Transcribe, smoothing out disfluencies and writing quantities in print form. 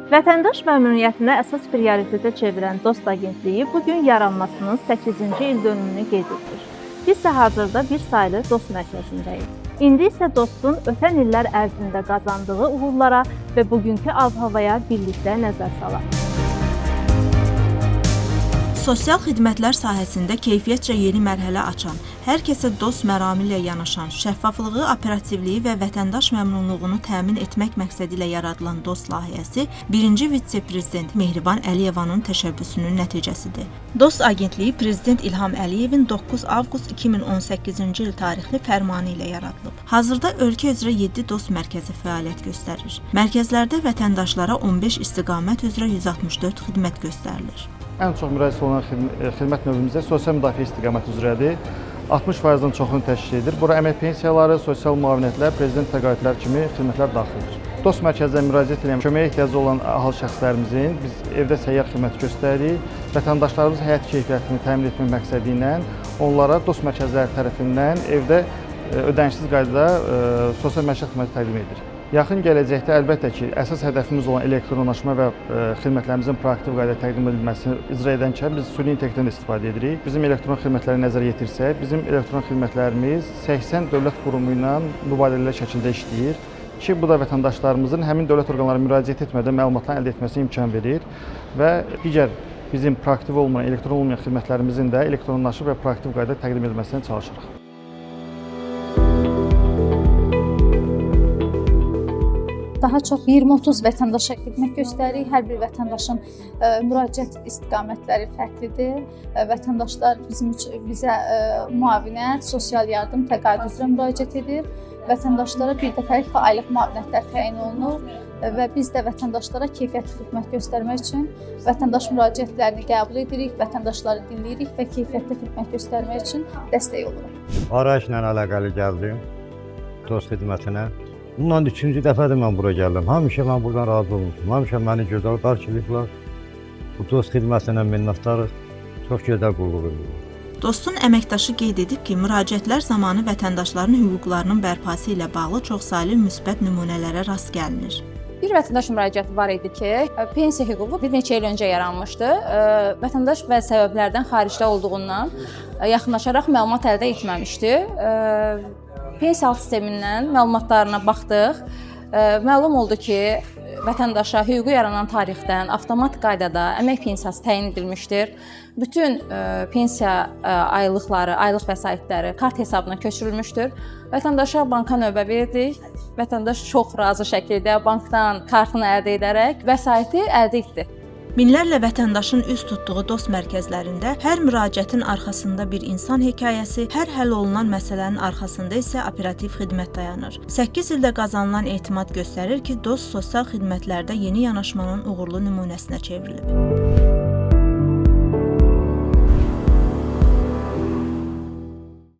Vətəndaş məmnuniyyətinə əsas prioritetə çevirən Dost Agentliyi bu gün yaranmasının 8-ci ildönümünü qeyd edir. Biz isə hazırda bir saylı Dost mərkəzindəyik. İndi isə Dostun ötən illər ərzində qazandığı uğurlara və bugünkü ab-havaya birlikdə nəzər salaq. Sosial xidmətlər sahəsində keyfiyyətcə yeni mərhələ açan, hər kəsə dost məramı ilə yanaşan, şəffaflığı, operativliyi və vətəndaş məmnunluğunu təmin etmək məqsədi ilə yaradılan Dost layihəsi birinci vitse-prezident Mehriban Əliyevanın təşəbbüsünün nəticəsidir. Dost Agentliyi Prezident İlham Əliyevin 9 avqust 2018-ci il tarixli fərmanı ilə yaradılıb. Hazırda ölkə üzrə 7 Dost mərkəzi fəaliyyət göstərir. Mərkəzlərdə vətəndaşlara 15 istiqamət üzrə 164 xidmət göstərilir. Ən çox müraciət olunan xidmət növümüzdə sosial müdafiə istiqaməti üzrədir. 60%-dən çoxunu təşkil edir. Bura əmək pensiyaları, sosial müavinətlər, prezident təqaüdləri kimi xidmətlər daxildir. Dost mərkəzinə müraciət edən köməyə ehtiyacı olan ahali şəxslərimizin biz evdə səyyar xidməti göstəririk. Vətəndaşlarımızın həyat keyfiyyətini təmin etmək məqsədi ilə onlara Dost mərkəzləri tərəfindən evdə ödənişsiz qaydada sosial məişət xidməti təqdim edirik. Yaxın gələcəkdə əlbəttə ki, əsas hədəfimiz olan elektronlaşma və xidmətlərimizin proaktiv qaydada təqdim edilməsini icra edənkən biz süni intellektdən də istifadə edirik. Bizim elektron xidmətləri nəzərə yetirsək, bizim elektron xidmətlərimiz 80 dövlət qurumu ilə mübadiləli şəkildə işləyir ki, bu da vətəndaşlarımızın həmin dövlət orqanlarına müraciət etmədən məlumatların əldə etməsinə imkan verir və digər bizim proaktiv olmayan, elektron olmayan xidmətlərimizin də elektronlaşıb və proaktiv qaydada təqdim edilməsinə çalışırıq. Daha çox 20-30 vətəndaşa xidmət göstəririk. Hər bir vətəndaşın müraciət istiqamətləri fərqlidir. Vətəndaşlar bizə müavinət, sosial yardım, təqaüd üzrə müraciət edir. Vətəndaşlara bir dəfəlik və aylıq müavinətlər təyin olunur və biz də vətəndaşlara keyfiyyətli xidmət göstərmək üçün vətəndaş müraciətlərini qəbul edirik, vətəndaşları dinləyirik və keyfiyyətli xidmət göstərmək üçün dəstək oluruq. Arayışla əlaqəli gəldim Dost xidmətinə. Bundan üçüncü dəfədir mən bura gəldim. Həmişə mən buradan razı olmuşum. Həmişə məni gözəl qarşılayıblar. Bu Dost xidmətinə minnətdarıq. Çox gözəl qulluq edirlər. Dostun əməkdaşı qeyd edib ki, müraciətlər zamanı vətəndaşların hüquqlarının bərpası ilə bağlı çoxsaylı müsbət nümunələrə rast gəlinir. Bir vətəndaş müraciəti var idi ki, pensiya hüququ bir neçə il öncə yaranmışdı. Vətəndaş bəzi səbəblərdən xaricdə olduğundan yaxınlaşaraq məlumat əldə etməmişdi. Pensiya alt sistemindən məlumatlarına baxdıq. Məlum oldu ki, vətəndaşa hüququ yaranan tarixdən avtomat qaydada əmək pensiyası təyin edilmişdir. Bütün pensiya aylıqları, aylıq vəsaitləri kart hesabına köçürülmüşdür. Vətəndaşa banka növbə verdik. Vətəndaş çox razı şəkildə bankdan kartını əldə edərək vəsaiti əldə etdi. Minlərlə vətəndaşın üz tutduğu Dost mərkəzlərində hər müraciətin arxasında bir insan hekayəsi, hər həll olunan məsələnin arxasında isə operativ xidmət dayanır. 8 ildə qazanılan etimad göstərir ki, Dost sosial xidmətlərdə yeni yanaşmanın uğurlu nümunəsinə çevrilib.